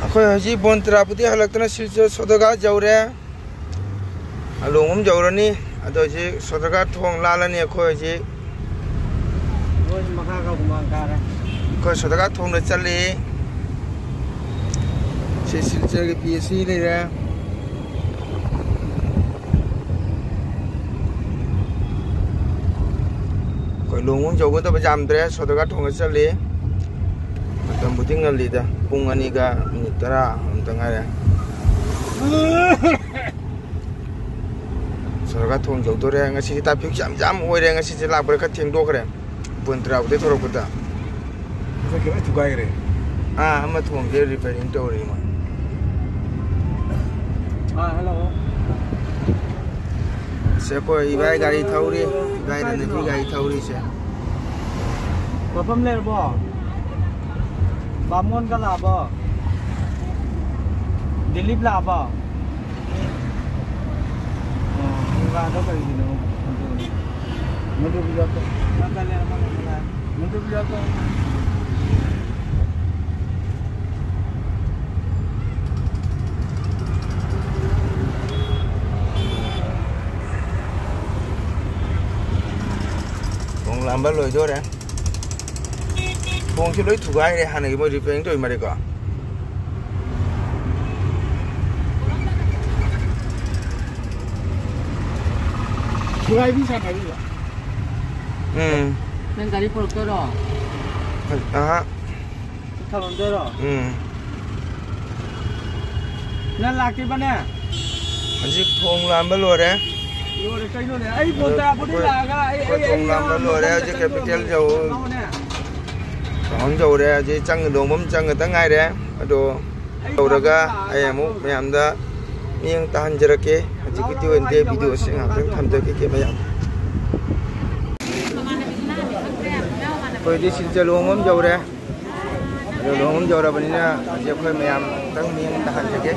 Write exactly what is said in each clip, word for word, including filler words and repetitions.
ꯑꯩꯈꯣꯏ ꯍꯧꯖꯤꯛ ꯕꯣꯟ ꯇ꯭ꯔꯥꯄꯨꯗꯤ ꯍꯜꯂꯛꯇꯅ ꯁꯤꯜꯆꯔ ꯁꯣꯗꯒꯥ ꯌꯧꯔꯦ꯫ ꯂꯨꯍꯣꯡꯐꯝ ꯌꯧꯔꯅꯤ꯫ ꯑꯗꯣ ꯍꯧꯖꯤꯛ ꯁꯣꯗꯒꯥ ꯊꯣꯡ ꯂꯥꯜꯂꯅꯤ ꯑꯩꯈꯣꯏ ꯍꯧꯖꯤꯛ꯫ ꯃꯣꯏ ꯃꯈꯥꯒ ꯍꯨꯃꯥꯡ ꯀꯥꯔꯦ꯫ ꯑꯩꯈꯣꯏ ꯁꯣꯗꯒꯥ ꯊꯣꯡꯗ ꯆꯠꯂꯤ꯫ ꯁꯤ ꯁꯤꯜꯆꯔꯒꯤ ꯄꯤ ꯑꯦꯁ ꯁꯤ ꯂꯩꯔꯦ꯫ ꯑꯩꯈꯣꯏ ꯂꯨꯍꯣꯡꯐꯝ ꯌꯧꯒꯗꯕ ꯌꯥꯝꯗ꯭ꯔꯦ, ꯁꯣꯗꯒꯥ ꯊꯣꯡꯗ ꯆꯠꯂꯤ꯫ ꯃꯇꯝꯕꯨꯗꯤ ꯉꯜꯂꯤꯗ, ꯄꯨꯡ ꯑꯅꯤꯒ ꯃꯤꯅꯤꯠ ꯇꯔꯥ ꯑꯃꯇ ꯉꯥꯏꯔꯦ꯫ ꯁꯣꯗꯒꯥ ꯊꯣꯡ ꯌꯧꯗꯣꯔꯦ꯫ ꯉꯁꯤꯗꯤ traffic ꯌꯥꯝ jam ꯑꯣꯏꯔꯦ, ꯉꯁꯤꯁꯦ ꯂꯥꯛꯄꯗ ꯈꯔ ꯊꯦꯡꯗꯣꯛꯈ꯭ꯔꯦ꯫ ꯕꯣꯟ ꯇ꯭ꯔꯥꯄꯨꯗꯩ ꯊꯣꯔꯛꯄꯗ꯫ ꯃꯊꯛꯀꯤ ꯂꯣꯏ ꯊꯨꯒꯥꯏꯈ꯭ꯔꯦ꯫ ꯑꯥ, ꯑꯃ ꯊꯣꯡꯁꯦ repairing ꯇꯧꯔꯤ ꯃꯣꯏ꯫ ꯑꯥ, hello꯫ ꯁꯦ, ꯑꯩꯈꯣꯏ ꯏꯕꯥꯏ ꯒꯥꯔꯤ ꯊꯧꯔꯤ, ꯏꯕꯥꯏ ꯔꯅꯕꯤ ꯒꯥꯔꯤ ꯊꯧꯔꯤꯁꯦ꯫ ꯃꯐꯝ ꯂꯩꯔꯕꯣ? ꯕꯥꯃꯣꯟꯒ ꯂꯥꯛꯑꯕꯣ? ꯗꯤꯂꯤꯞ ꯂꯥꯛꯑꯕꯣ? ꯑꯣ, ꯃꯨꯒꯥꯗꯣ ꯀꯔꯤꯒꯤꯅꯣ? ꯃꯗꯨ ꯕꯤꯖꯣꯠꯇꯣ꯫ ꯃꯥ ꯀꯜꯂꯦ, ꯑꯃ ꯂꯩꯔꯦ꯫ ꯃꯗꯨ ꯕꯤꯖꯣꯠꯇꯣ꯫ ꯊꯣꯡ ꯂꯥꯝꯕ ꯂꯣꯏꯗꯣꯔꯦ꯫ ꯊꯣꯡꯁꯤ ꯂꯣꯏ ꯊꯨꯒꯥꯏꯔꯦ ꯍꯥꯟꯅꯒꯤ ꯃꯣꯏ repairing ꯇꯧꯔꯤ ꯃꯔꯦꯀꯣ꯫ ꯊꯨꯒꯥꯏꯕꯤ ꯁꯥꯟꯅꯔꯤꯕ꯫ ꯎꯝ꯫ ꯅꯪ ꯒꯥꯔꯤ ꯄꯨꯔꯛꯇꯣꯏꯔꯣ? ꯑꯍ꯫ ꯊꯝꯃꯝꯗꯣꯏꯔꯣ? ꯎꯝ꯫ ꯅꯪ ꯂꯥꯛꯇ꯭ꯔꯤꯕꯅꯦ? ꯍꯧꯖꯤꯛ ꯊꯣꯡ ꯂꯥꯝꯕ ꯂꯣꯏꯔꯦ꯫ ꯂꯣꯏꯔꯦ, ꯀꯩꯅꯣꯅꯦ? ꯑꯩ ꯕꯣꯜ ꯑꯗꯣ ꯇꯥꯔꯛꯄꯗꯩ ꯑꯩꯈꯣꯏ, ꯂꯥꯛꯑꯒ ꯑꯩ, ꯑꯩꯈꯣꯏ ꯑꯩ, ꯊꯣꯡ ꯑꯩ ꯂꯥꯝꯕ ꯂꯣꯏꯔꯦ꯫ ꯍꯧꯖꯤꯛ ꯃꯐꯝꯗ capital ꯆꯠꯂꯝꯃꯦ꯫ ꯌꯧ-, ꯂꯥꯛꯑꯣꯅꯦ꯫ ꯇꯥꯎꯟ ꯌꯧꯔꯦ꯫ ꯍꯧꯖꯤꯛ ꯆꯪ-, ꯂꯨꯍꯣꯡꯐꯝ ꯆꯪꯒꯗ ꯉꯥꯏꯔꯦ꯫ ꯑꯗꯣ ꯑꯩ ꯌꯧꯔꯒ ꯂꯥꯛꯑꯒ ꯑꯩ ꯑꯃꯨꯛ ꯂꯥꯛꯑꯒ ꯃꯌꯥꯝꯗ ꯃꯤꯠꯌꯦꯡ ꯇꯥꯍꯟꯖꯔꯛꯀꯦ꯫ ꯍꯧꯖꯤꯛꯀꯤꯗꯤ ꯑꯣꯏꯅꯗꯦ, video ꯁꯦ ꯉꯥꯛꯇꯪ ꯊꯝꯖꯈꯤꯒꯦ ꯃꯌꯥꯝ꯫ ꯑꯩꯈꯣꯏꯗꯤ ꯁꯤꯜꯆꯔ ꯂꯨꯍꯣꯡꯐꯝ ꯌꯧꯔꯦ꯫ ꯑꯗꯣ ꯂꯨꯍꯣꯡꯐꯝ ꯌꯧꯔꯕꯅꯤꯅ ꯍꯧꯖꯤꯛ ꯑꯩꯈꯣꯏ ꯃꯌꯥꯝ ꯑꯃꯨꯛꯇꯪ ꯃꯤꯠꯌꯦꯡ ꯇꯥꯍꯟꯖꯒꯦ꯫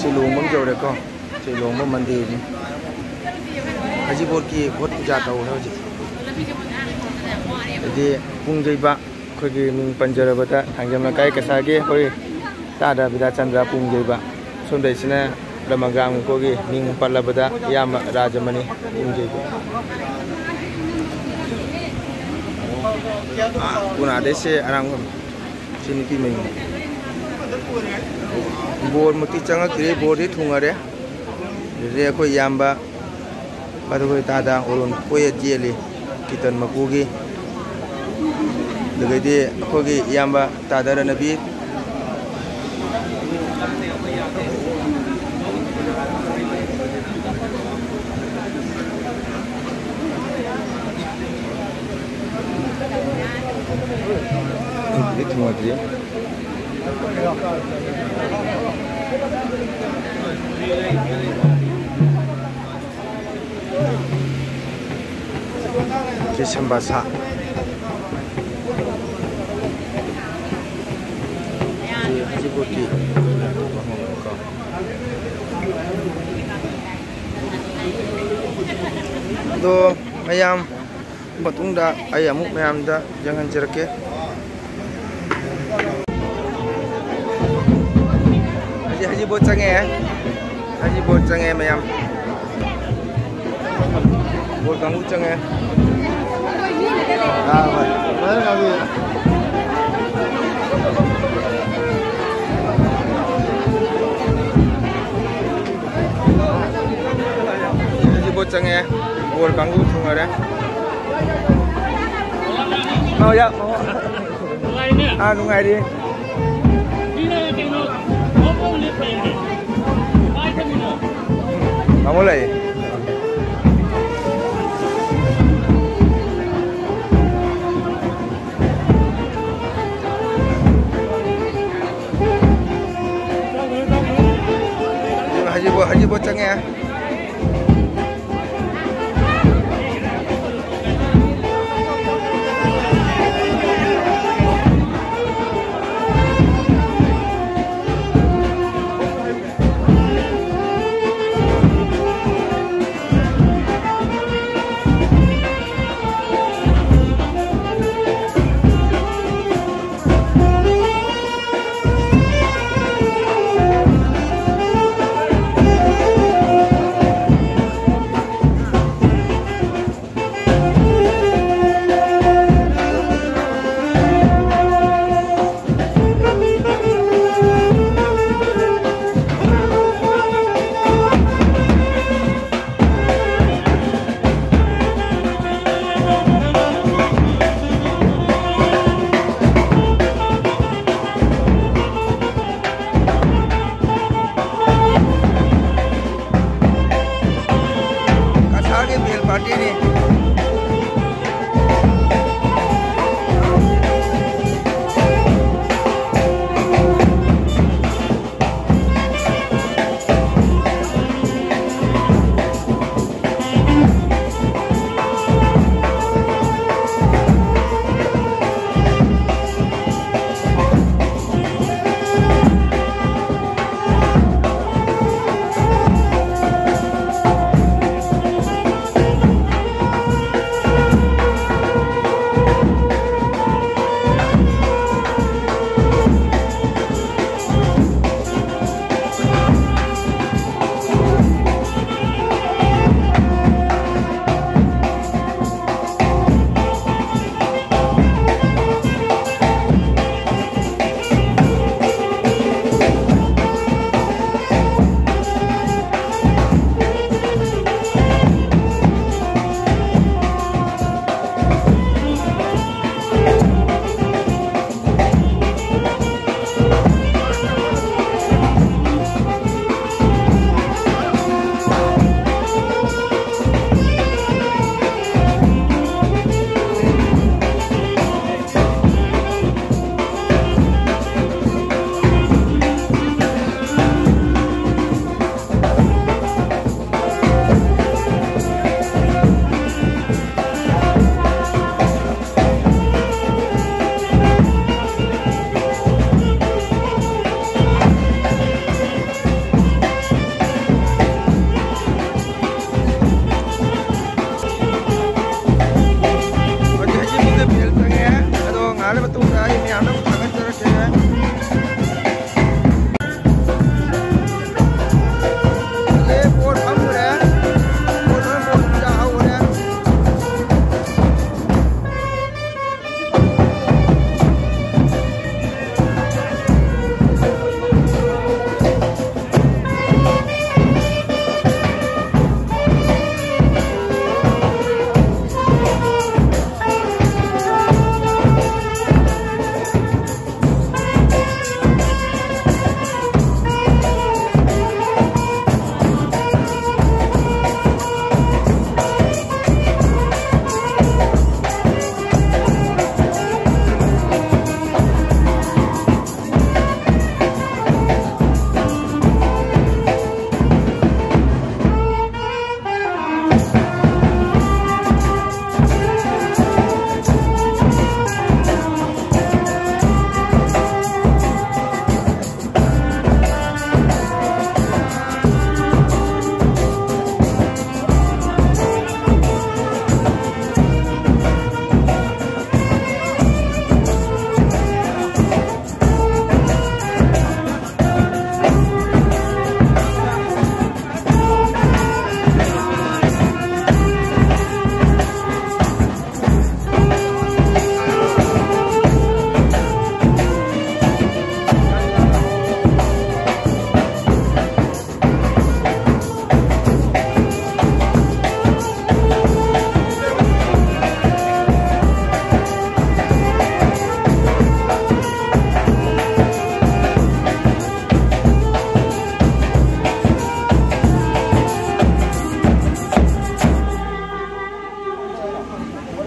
ꯁꯤ ꯂꯨꯍꯣꯡꯐꯝ ꯌꯧꯔꯦꯀꯣ꯫ ꯁꯤ ꯂꯨꯍꯣꯡꯕ ꯃꯟꯗꯤꯔꯅꯤ꯫ ꯍꯖꯤꯕꯣꯠꯀꯤ ꯒꯣꯠ ꯄꯨꯖꯥ ꯇꯧꯔꯦ ꯍꯧꯖꯤꯛ꯫ ꯍꯥꯏꯗꯤ ꯄꯨꯡ ꯌꯩꯕ, ꯑꯩꯈꯣꯏꯒꯤ ꯃꯤꯡ ꯄꯟꯖꯔꯕꯗ ꯊꯥꯡꯖꯝ ꯂꯩꯀꯥꯏ ꯀꯁꯥꯔꯒꯤ ꯑꯩꯈꯣꯏ ꯇꯥꯗ ꯕꯤꯗ꯭ꯌꯥꯆꯟꯗ꯭ꯔ ꯄꯨꯡ ꯌꯩꯕ꯫ ꯁꯣꯝꯗ ꯁꯤꯅ ꯂꯃꯒ꯭ꯔꯥꯝ ꯑꯩꯈꯣꯏꯒꯤ ꯃꯤꯡ ꯄꯜꯂꯕꯗ ꯏꯌꯥꯝꯕ ꯔꯥꯖꯃꯅꯤ ꯄꯨꯡ ꯌꯩꯕ꯫ ꯄꯨꯅꯥꯗꯩꯁꯦ ꯑꯔꯥꯡꯕꯝ꯫ ꯁꯤ ꯅꯨꯄꯤ ꯃꯌꯨꯝ꯫ ꯕꯣꯔꯃꯛꯇꯤ ꯆꯪꯉꯛꯇ꯭ꯔꯤ, ꯕꯣꯔꯗꯤ ꯊꯨꯡꯉꯔꯦ꯫ ꯑꯗꯨꯗꯩ ꯑꯩꯈꯣꯏ ꯏꯌꯥꯝꯕ, ꯑꯗꯨꯒ ꯇꯥꯗ ꯑꯣꯔꯣꯟ ꯀꯣꯌꯦꯠ ꯌꯦꯜꯂꯤ, ꯀꯤꯇꯟ ꯃꯄꯨꯒꯤ꯫ ꯑꯗꯨꯗꯩꯗꯤ ꯑꯩꯈꯣꯏꯒꯤ ꯏꯌꯥꯝꯕ ꯇꯥꯗ ꯔꯅꯕꯤꯔ꯫ ꯊꯨꯡꯉꯗ꯭ꯔꯤ꯫ ꯁꯤ ꯁꯝꯕꯥꯁꯥ꯫ ꯁꯤ ꯍꯖꯤꯕꯣꯠꯀꯤ꯫ ꯑꯗꯣ ꯃꯌꯥꯝ ꯃꯇꯨꯡꯗ ꯑꯩ ꯑꯃꯨꯛ ꯃꯌꯥꯝꯗ ꯌꯦꯡꯍꯟꯖꯔꯛꯀꯦ꯫ ꯍꯧꯖꯤꯛ ꯍꯧꯖꯤꯛ ꯕꯣꯠ ꯆꯪꯉꯦ꯫ ꯍꯧꯖꯤꯛ ꯕꯣꯠ ꯆꯪꯉꯦ ꯃꯌꯥꯝ꯫ ꯕꯣꯠ ꯀꯥꯡꯕꯨ ꯆꯪꯉꯦ꯫ ꯑꯥ, ꯍꯣꯏ꯫ ꯍꯧꯖꯤꯛ ꯕꯣꯠ ꯆꯪꯉꯦ꯫ ꯕꯣꯠ ꯀꯥꯡꯕꯨ ꯊꯨꯡꯉꯔꯦ꯫ ꯃꯥ ꯌꯥ-, ꯅꯨꯡꯉꯥꯏꯅꯦ꯫ ꯑꯥ, ꯅꯨꯡꯉꯥꯏꯔꯤ꯫ ꯁꯤꯅ ꯀꯩꯅꯣ, ꯃꯑꯣꯡ ꯑꯃ ꯂꯦꯞꯄ ꯌꯦꯡꯒꯦ꯫ ꯀꯥꯏꯗꯅꯣ? ꯇꯥꯃꯣ ꯂꯩ꯫ ꯍꯧꯖꯤꯛ ꯕꯣꯠ, ꯍꯧꯖꯤꯛ ꯕꯣꯠ ꯆꯪꯉꯦ꯫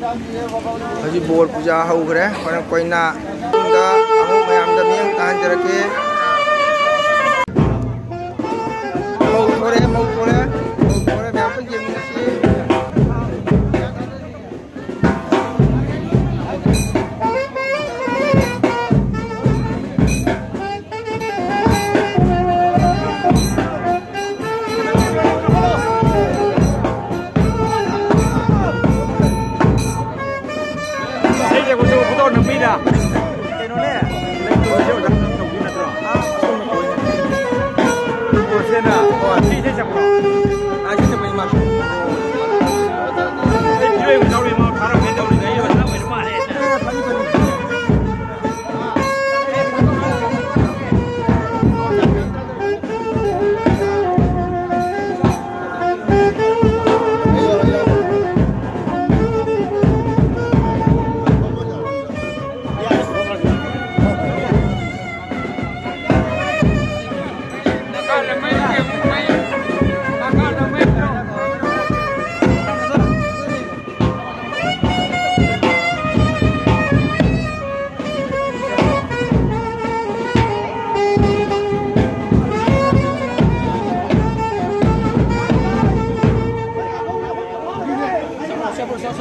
ꯍꯧꯖꯤꯛ ꯕꯣꯔ ꯄꯨꯖꯥ ꯍꯧꯈ꯭ꯔꯦ꯫ ꯍꯣꯔꯦꯟ ꯀꯣꯏꯅ ꯃꯇꯨꯡꯗ ꯑꯃꯨꯛ ꯃꯌꯥꯝꯗ ꯃꯤꯠꯌꯦꯡ ꯇꯥꯍꯟꯖꯔꯛꯀꯦ꯫ ꯃꯧ ꯊꯣꯔꯦ, ꯃꯧ ꯊꯣꯔꯦ, ꯃꯧ ꯊꯣꯔꯦ, ꯃꯌꯥꯝ ꯄꯨꯟꯅ ꯌꯦꯡꯃꯤꯟꯅꯁꯤ꯫ ꯏꯁꯩ ꯁꯛꯄꯁꯨ ꯐꯣꯇꯣ ꯅꯝꯕꯤꯗ꯫ ꯀꯩꯅꯣꯅꯦ, ꯂꯩꯇ꯭ꯔꯣꯁꯦ ꯑꯣꯖꯥ ꯇꯧꯕꯤ ꯅꯠꯇ꯭ꯔꯣ? ꯑꯥ, ꯑꯁꯣꯝꯅ ꯀꯣꯏꯅ꯫ ꯏꯁꯩ ꯁꯛꯄ꯭ꯔꯣ? ꯁꯤ ꯏꯁꯩ ꯁꯛꯄ꯭ꯔꯣ? ꯑꯥ, ꯏꯁꯩ ꯁꯛꯄꯅꯤ ꯃꯥꯁꯨ꯫ ꯑꯩ ꯚꯤꯗꯤꯑꯣ ꯌꯦꯡꯕ ꯌꯥꯎꯔꯤ, ꯃꯥ ꯊꯥꯔꯛꯀꯦ ꯇꯧꯔꯤꯅꯦ, ꯑꯩ ꯑꯣꯖꯥ ꯑꯣꯏꯔ ꯃꯥꯜꯂꯦ꯫ ꯑꯦ, ꯐꯅꯤ, ꯐꯅꯤ꯫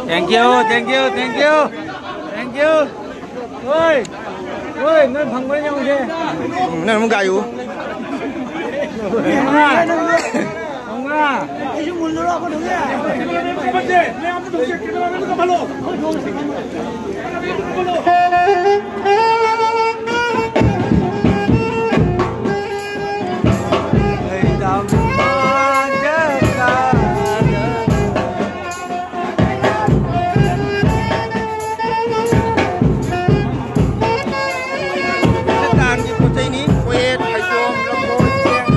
Thank you, thank you, thank you, thank you. ꯍꯣꯏ, ꯍꯣꯏ, ꯅꯣꯏ ꯐꯪꯕ꯭ꯔꯥ ꯌꯦꯡꯉꯨꯁꯦ꯫ ꯎꯝ, ꯅꯪ ꯑꯃꯨꯛ ꯒꯥꯏꯌꯨ꯫ ꯃꯉꯥ꯫ ꯃꯉꯥ꯫ ꯇꯥꯡꯒꯤ ꯄꯣꯠ ꯆꯩꯅꯤ꯫ ꯀꯣꯌꯦꯠ, ꯐꯩꯖꯣꯝ, ꯂꯐꯣꯏ, ꯆꯦꯡ꯫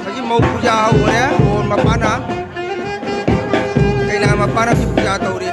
ꯍꯧꯖꯤꯛ ꯃꯧ ꯄꯨꯖꯥ ꯍꯧꯔꯦ꯫ ꯃꯧ ꯃꯄꯥꯅ, ꯀꯩꯅꯥ ꯃꯄꯥꯅ ꯍꯧꯖꯤꯛ ꯄꯨꯖꯥ ꯇꯧꯔꯤ꯫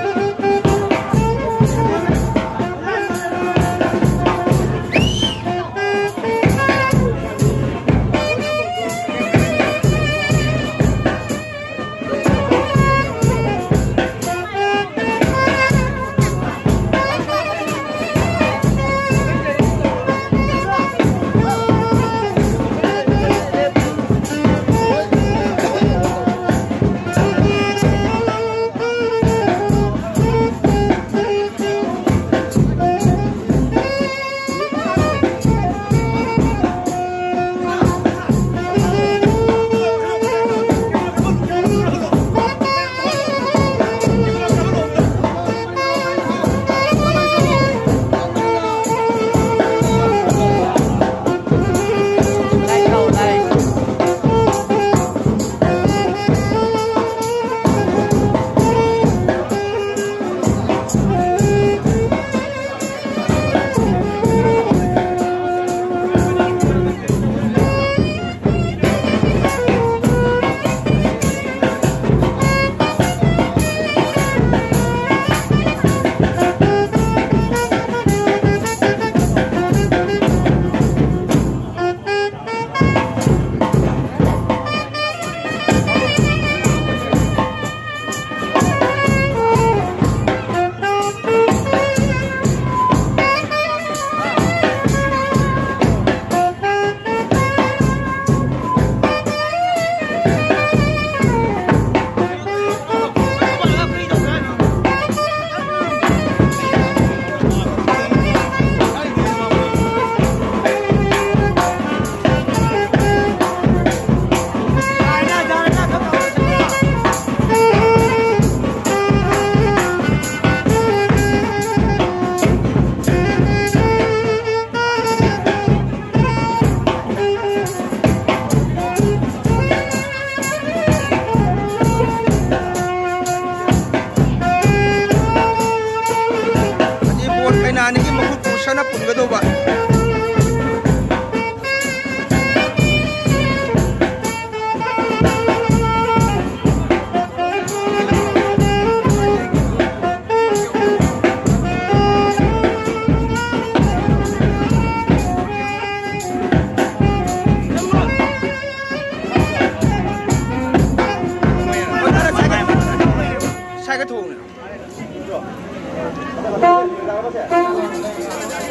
ꯀꯥꯏꯗ ꯊꯣꯡꯉꯤꯅꯣ?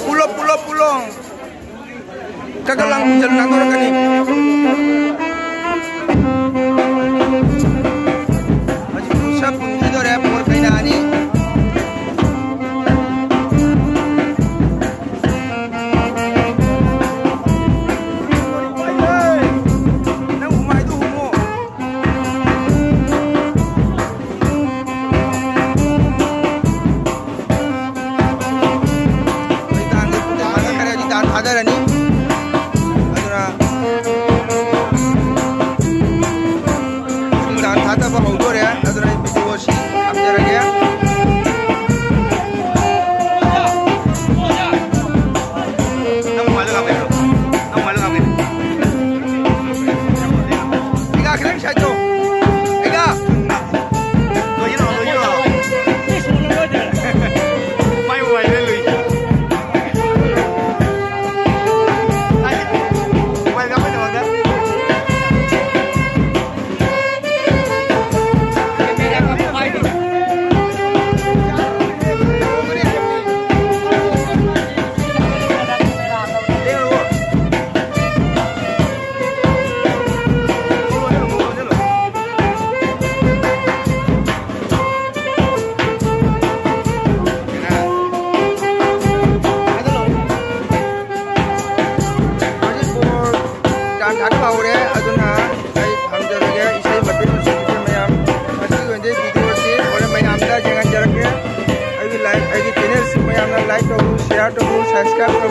ꯄꯨꯂꯞ, ꯄꯨꯂꯞ, ꯄꯨꯂꯞ꯫ ꯀꯛ ꯀꯛ ꯂꯥꯡ ꯆꯠ ꯉꯥꯡꯊꯣꯔꯛꯀꯅꯤ꯫ ꯍꯧꯖꯤꯛ ꯄꯨꯡ ꯁꯞ ꯄꯨꯡ ꯊꯤꯗꯣꯔꯦ, ꯄꯨꯡ ꯀꯩꯅꯥꯅꯤ꯫ ꯅꯪ ꯍꯨꯃꯥꯏꯗꯨ ꯍꯨꯝꯃꯣ꯫ ꯅꯨꯃꯤꯗꯥꯡꯒꯤ ꯄꯨꯡ ꯇꯔꯥ ꯈꯔꯗꯤ ꯗꯥꯟ ꯊꯥꯗꯔꯅꯤ꯫ ꯑꯗꯨꯅ ꯗꯥꯟ ꯊꯥꯗꯕ ꯍꯧꯗꯣꯔꯦ꯫ ꯑꯗꯨꯅ ꯑꯩ ꯚꯤꯗꯤꯑꯣꯁꯤ ꯊꯝꯖꯔꯒꯦ꯫ ꯅꯪ ꯃꯣꯕꯥꯏꯜꯗ ꯀꯥꯞꯄꯛꯏꯔꯣ? ꯅꯪ ꯃꯣꯕꯥꯏꯜꯗ ꯀꯥꯞꯄꯛꯏꯔꯣ? ꯏꯒꯥ, ꯈꯤꯇꯪ ꯁꯥꯏꯠ ꯇꯧ꯫ ꯏꯒꯥ꯫ ꯂꯣꯏꯁꯤꯜꯂꯣ, ꯂꯣꯏꯁꯤꯜꯂꯣ꯫ ꯃꯥꯏ ꯃꯣꯕꯥꯏꯜꯗ ꯂꯨꯏ꯫ ꯑꯩ ꯃꯣꯕꯥꯏꯜ ꯀꯥꯞꯄꯩ ꯊꯕꯛꯇ꯫ ꯍꯧꯖꯤꯛ ꯕꯣꯜ ꯗꯥꯟ ꯊꯥꯗꯕ ꯍꯧꯔꯦ, ꯑꯗꯨꯅ ꯑꯩ ꯊꯝꯖꯔꯒꯦ꯫ ꯏꯁꯩ ꯃꯇꯦꯛ ꯃꯆꯨ ꯃꯌꯥꯝ, ꯉꯁꯤꯒꯤ ꯑꯣꯏꯅꯗꯤ ꯚꯤꯗꯤꯑꯣꯁꯤ ꯍꯣꯔꯦꯟ ꯃꯌꯥꯝꯗ ꯌꯦꯡꯍꯟꯖꯔꯛꯀꯦ꯫ ꯑꯩꯒꯤ ꯂꯥꯏꯛ, ꯑꯩꯒꯤ ꯆꯦꯅꯦꯜꯁꯤ ꯃꯌꯥꯝꯅ ꯂꯥꯏꯛ ꯇꯧꯕꯤꯌꯨ, ꯁꯤꯌꯥꯔ ꯇꯧꯕꯤꯌꯨ, ꯁꯕꯁꯀ꯭ꯔꯥꯏꯕ